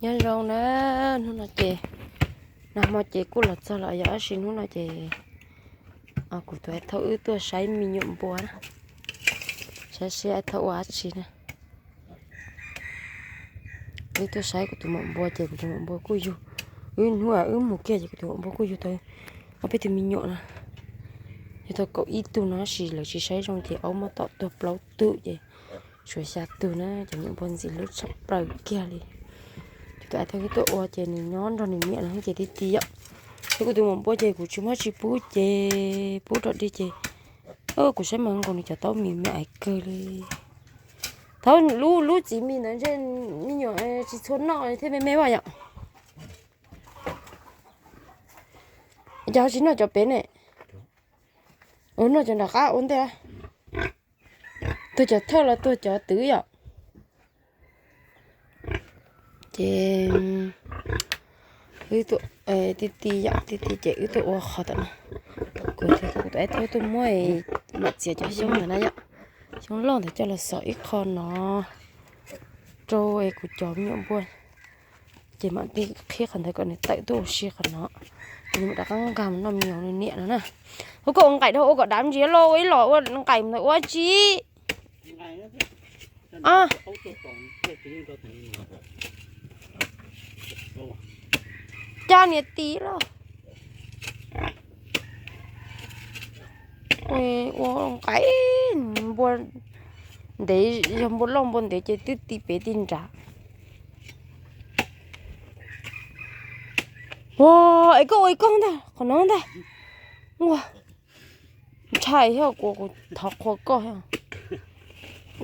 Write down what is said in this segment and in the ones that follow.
Nyob zoo na, hnub no ces, nag hmo ces kuj los txog los yog dab tsi hnub no ces kuv tus Ais Thaub wb tuaj saib me nyuam npua na, saib seb Ais Thaub ua dab tsi na. Wb tuaj saib kuv tus maum npua ces kuv tus maum npua kuj yug, wb hnub wb mus kiag ces kuv tus maum npua kuj yug tau ob peb tug me nyuam na, yug tau kaum ib tug no tab sis lawv tsis saib zoo ces aub muab tom tuag plaub tug ces tshuav xya tug na, cov me nyuam npua ntxim hlub tshaj plaws kiag li. Ces tus Ais Thaub wb tuaj ua ces nws nyob nrog nws niam no ces ti ti yom. Ces kuv tus maum npua ces kuv tsis muab tsis pub ces pub rau dej ces kuv saib mas nkaus nws cov taub mis me ais kawg li. Thaum lub lub txiv mis ntawd ntshe me nyuam tsis txhua noj thiab me me vaj yom. Cov tsis noj cov pem ne, noj cov nram qab ua ntej, tuag cov thawj los tuag cov twv yom. Ces wb tuaj ti ti yom, ti ti ces wb tuaj ua qhov tom no. Kuv tus Ais Thaub tuaj muab mam txiav cov xyoob ntawd na yom. Xyoob loj ntawd coj los xov ib qho no rau kuv cov me nyuam npua. Ces mam li qhib qhov ntawd kom nws tawm tuaj ua si qhov no, nws mam rov qab nkag mus noj me nyuam nws niam no na. Ua koj ua nqaim dhau ua kom dav ntsia lauj, ua ib los ua nqaim ntawd ua tsi. Coj niam tij lauj. Ua nqaim npua ntev, yog npua loj npua ntev ces twb ti pem ti nrad. Ua, es koj ua ib koj ntag qhov no ntag. Ua, ntshai thiab kuv, kuv thov qhua koj thiab.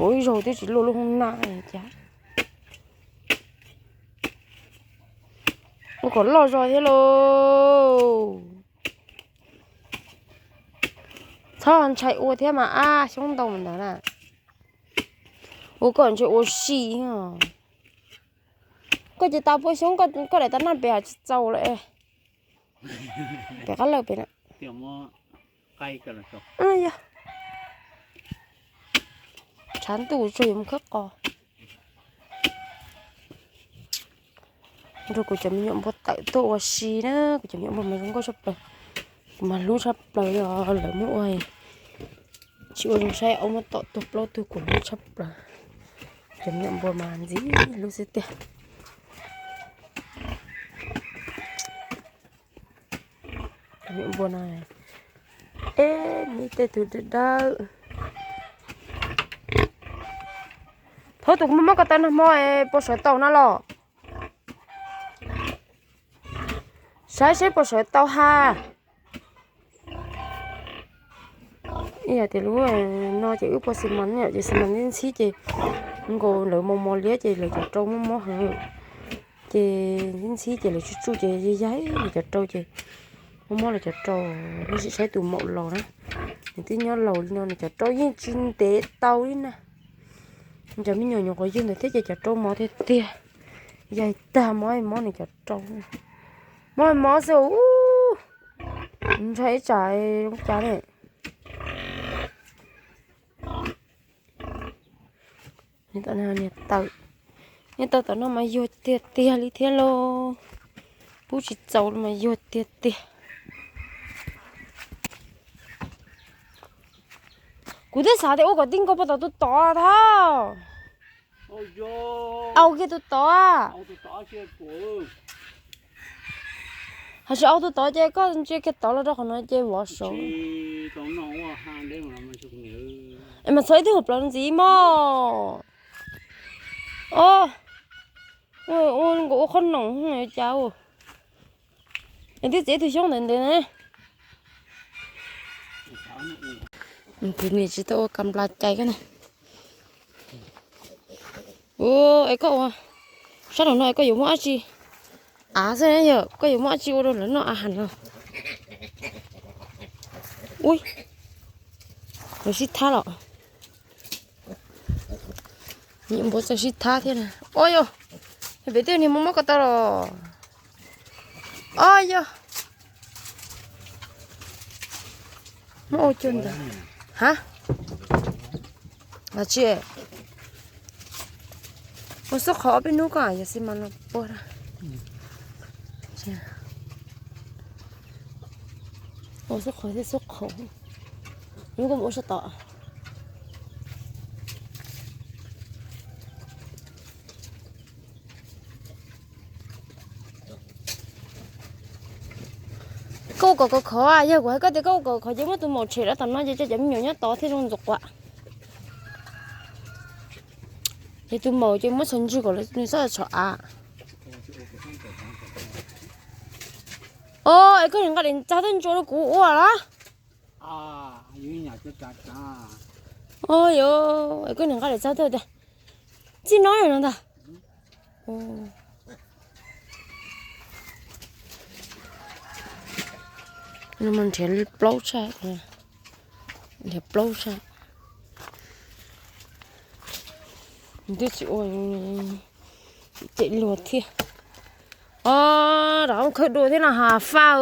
Ua ib zaug twb tsis luaj lub hoob nab cas. Ua kom loj zog thiab lauj. Txhob ntshai ua thiab mas ab, xyoob ntau mus ntawd na. Ua koj ntshe ua si. Koj ces tas pua xyoob, koj daim tas noj pem tsis txaus lawm. Pem qab lawj pem na. Tshav ntuj tsuag yuav mus khawb qos. Rau kuv cov me nyuam npua tawm tuaj ua si na, kuv cov me nyuam npua mas zoo nkauj tshaj plaws, kuv mas hlub tshaj plaws li os, lawv muab ua tsis ua zoo saib, aub muab tom tuag plaub tug, kuv hlub tshaj plaws. Cov me nyuam npua mas ntxim hlub xwb tiag. Cov me nyuam npua no, eb, nws tej tug dawb dawb. Thaub tus kuv muab koj taw nag hmo puas sawv tau na los? Saib seb puas sawv tau ha. Ib yam tias lub no ces wb pua xi mas, yam ces xi mas ntxhib ntxhib ces nkaus lawv mos mos liab ces lawv cov rau mob mob heev. Ces ntxhib ntxhib ces lawv tsuj tsuj ces yaig yaig lawv cov rau ces mob mob lawv cov rau. Lub sij saib tus maum laus na, nws twb nyob laus li no nws cov rau yeej tsis ntev tau li na. Cov me nyuam nyuam qhuav yug ntawd thiab ces cov rau mos tiag tiag, yaig tag mob mob nws cov rau. Mob mob xwb, ntshai ib tsam zoo cas ne. Niag tawm, niag tawm tom no mas yuag tiag tiag li thiab lauj. Pub tsis txaus li mas yuag tiag tiag. Kuv twb xav tias ua kom tij nkaus puas tom tus tod thab. Au kiag tus tod. Hos tsis au tus tod ces koj ntsia kiag tod los rau qhov no ces vov saud. Es mas txhob ib tug hauv plawv ntxiv mog. Ua nkaus ua qhob noom cas. Es twb txiav tus xyoob ntawd ntawd ne. Kuv niam tsis tau ua kas nplas cais koj ne. Es koj ua sab nraum no es koj yuav muab dab tsi? Av xwb yog koj yuav muab dab tsi ua rau lawv noj a has no? Ui, lawv sib thab los. Nyuam npua txawj sib thab thiab na. Ua yog, pem tej niag muaj mob ko taw los. Ua yog, muab ua cuag ntawd. Ha, tsis Ua xub qhov ob peb hnub ko yog xi mas no puag. Ua xub qhov thiab xub qhov. Hnub koj mus ua sab tom. Koj ua kom khov khov, yog kuv hais koj tias koj ua kom khov ces muab tus maum tshem rau tom no ces cov me nyuam nyob tod thiaj zoo ntxuav quav. Ces tus maum ces muab txhos ntswg kom nws txhob tshov av. Os, es koj nim nqa daim txag tuaj ntsuas rau kuv ua los? Os, es koj nim nqa daim txag tuaj tiag. Txij no no ntag. Nrhiav plaub tshaj, nrhiav plaub tshaj. Twb tsis ua cem luag thiab. Os, rov qab khawb dua thiab no has faj.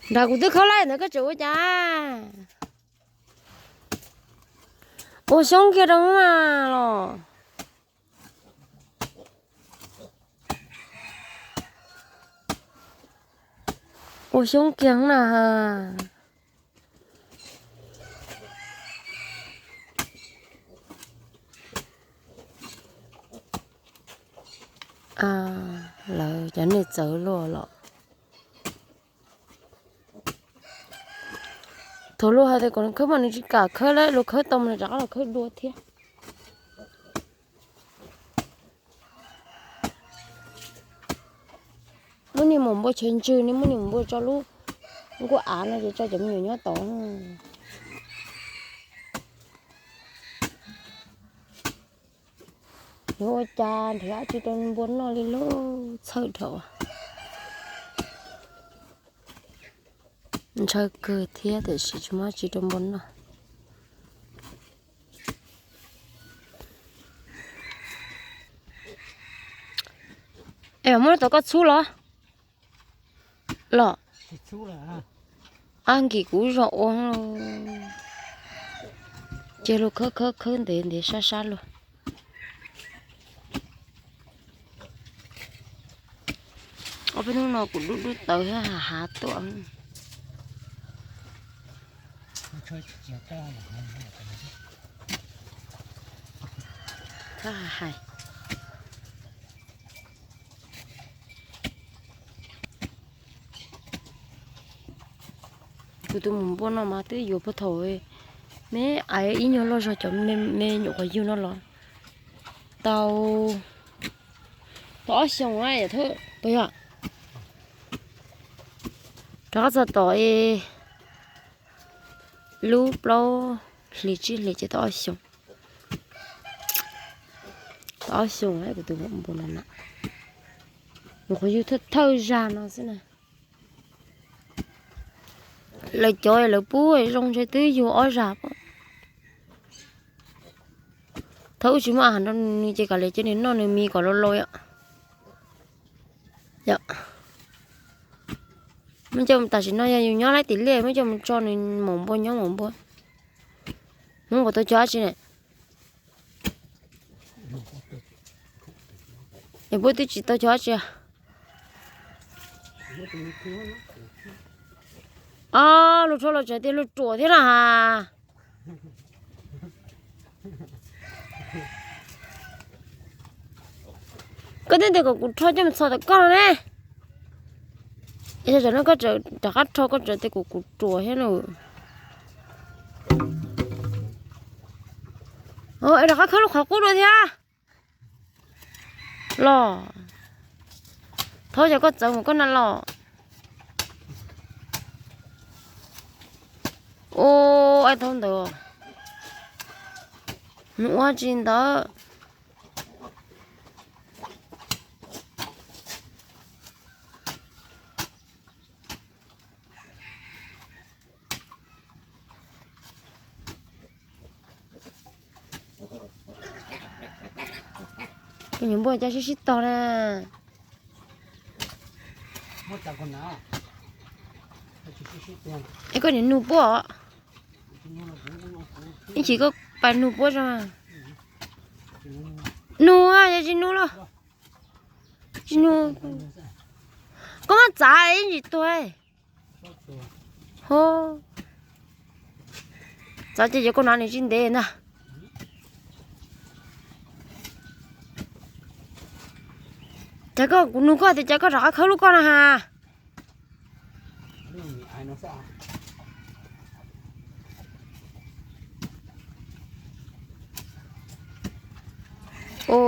Nrad kuv twb khawb laij ntawd koj tseem ua cas? Ua xyoob kiag rau na los. Ua xyoob kiag na. Lawv cov nej txawv luaj los. Thaum luag hais tias kom nws khawb mas nws tsis kam khawb lawm, luag khawb tau mas nws rov qab los khawb dua thiab. Muab niag maum npua chaw ntswg, niag muab niag maum npua tso lub nkuaj av no ces tso cov me nyuam nyob tod. Yuav ua cas nrhiav tsis tau npua noj li lauj, txhawj dhau. Ntshaw kawg thiab tiam sis tsis muaj tsis rau npua noj. Es muab tau koj txhub los? Los. Ab, nkim kuv zog ua. Ces luag khawb khawb khawb ntev ntev sab sab luag. Ob peb hnub no kuv dub dub tawv thiab hav hav tuaj. Thab hais. Kuv tus maum npua no mas twb yuav puag thaum me ais ib nyuag loj zog cov me nyuam qhuav yug no los tau, tau ob xyoos na, puas yog? Rov qab txog tom lub plaub hlis tsib hlis ces tau ob xyoos. Tau ob xyoos kuv tus maum npua no na, nyuam qhuav yug thawj thawj zag no xwb na. Lawv cov lawv pub zoo ntshe twb yug ob zag. Thaum ub tsis muaj a has nrog nws ces kav liam cia nws noj nws mis kom laus laus yom. Yom. Muab coj, tam sim no yog yus nyob laib tim liaj muab coj mus tso nws maum npua nyob maum npua. Hmoob puas tau cog dab tsi ne? Es puab twb tsis tau cog dab tsi. Ob, luag rho los tseem tias luag ruam thiab na has. Koj twb tias kom kuv rho coj mus txhos tom koj no ne. Es tam no koj rov qab rho koj tseem tias kom kuv ruam thiab na. Es rov qab khawb lub qhov qub dua thiab. Los, thaub cov koj txawv mus koj na los. Ua, ua thaub ntawd, nws ua tsis ntawd. Koj niam npua cas sib sib tog na. Es koj niam nug puab os. Ib chim koj pais nug puab tso. Nug, yog tsis nug los, tsis nug. Koj muab txav ib ntsis tuag. Ho, txav ces yuav koj hnav nws tsis ntev ntag. Cas koj, kuv nug koj tias cas koj rov qab khawb lub koj na has. Ua,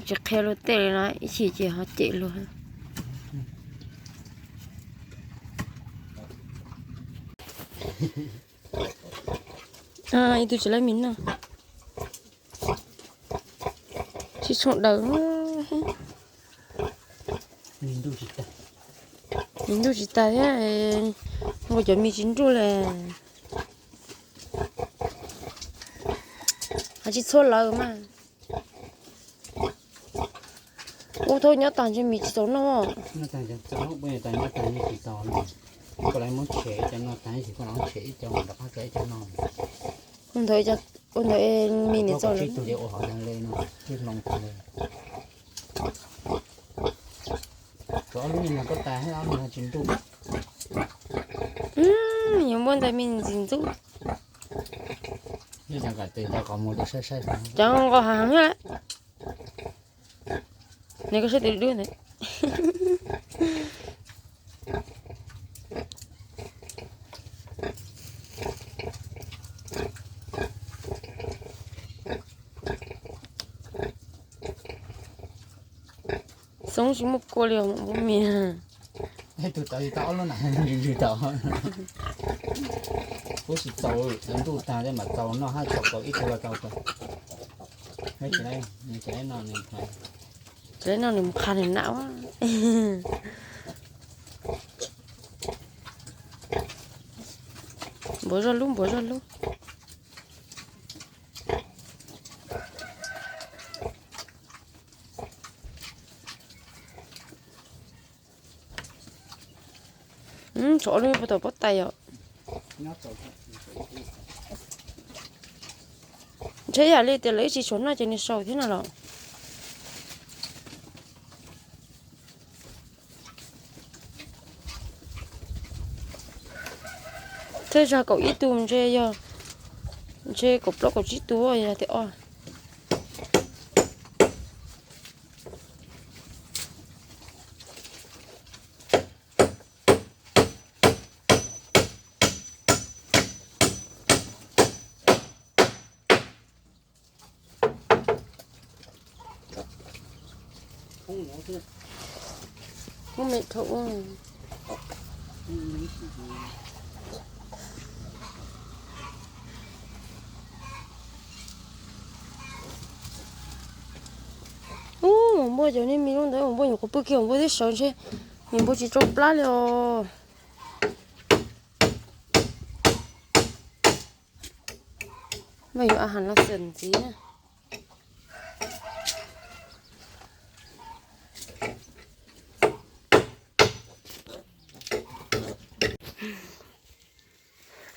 tsis qhia luag tej li no, ib chim ces ho cem luag. Ib tug tsis laib mis noj. Tsis tshoom daws. Mis nruj tsis tag thiab, nkaus cov mis tsis nruj li. Ho tsis txhua lawm mas. Ub, thaum nyob tag ntshe mis tsis txaus noj. Koj lawv muab tshem cov no tag, koj los tshem ib co rov qab txav ib co no. Ua ntawd, ua ntawd mis niam txaus lawm. Tus ua hauv le no, ib hloov tag le. Ob lub no koj tas, ob lub no tsis nruj. Yuav muab ntawd me ntsis ntxub. Cov nqos hav heev lawm. Nws koj saib tus dub ntawd. Xoob tsis muaj kua li os, muab mis. Tus tod tau ob lub na, ntsws tau. Kuv tsis txaus, ntuj tag thiab mam txaus noj hab, txaus kaum ib tug los tau tau. Ces no nws qha nws nam. Npuav zoj lub, npuav zoj lub. Tshuav lub puag tom pob tais os. Ntshe yam li tias lawv ib tsis tshuav noj ces nws sau thiab no los. Thiaj zag kaum ib tug ntshe yog, ntshe kaum plaub kaum tsib tug yog tias os. Ub, npua cov niag mis lub ntawd, npua nyuam qhuav pw kiag, npua twb sawv ntshe, niam npua tsis tsau plab li os. Mas yuav a has los xwm ntxiv na.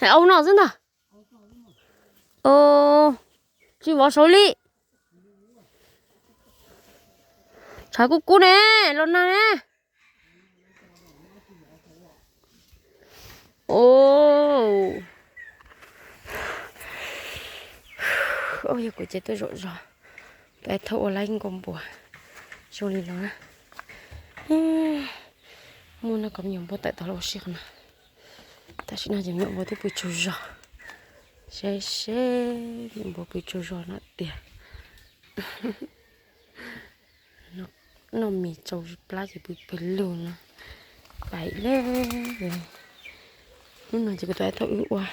Au no xwb ntag. Tsis vov saud li. Tshav kub kub ne, los nag ne. Yog kuv ces tuaj zom zog, peb thauj ua laib nkaus npua zoo li no na. Muaj no kom me nyuam npua tawm tau los ua si qhov no. Tam sim no ces me nyuam npua twb pw tsaug zog. Seb seb me nyuam npua pw tsaug zog no tiag. Noj mis tsau plab ces pw pawg lug no. Pais le. Hnub no ces kuv tab tom wb ua,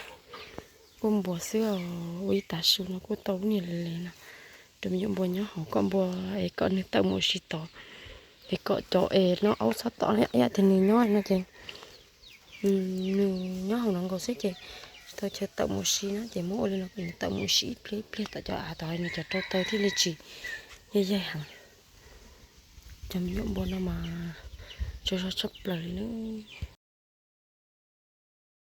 ua npua xwb os, ua ib tag su no kuj tau lub niag le le no rau me nyuam npua nyob hauv, kom npua es kom nws tawm mus ua si tod, es kom cov es noj aub txhob tom ib yam tias nws nyob no ces nws nyob hauv no nkaus xwb ces tsis tau chaw tawm mus ua si na, ces muab ua li no kom nws tawm mus ua si ib pliag ib pliag tom cov av tod nws cov rau taw thiaj li tsis yaig yaig heev. Cov me nyuam npua no mas tsaug zog tshaj plaws li nawb.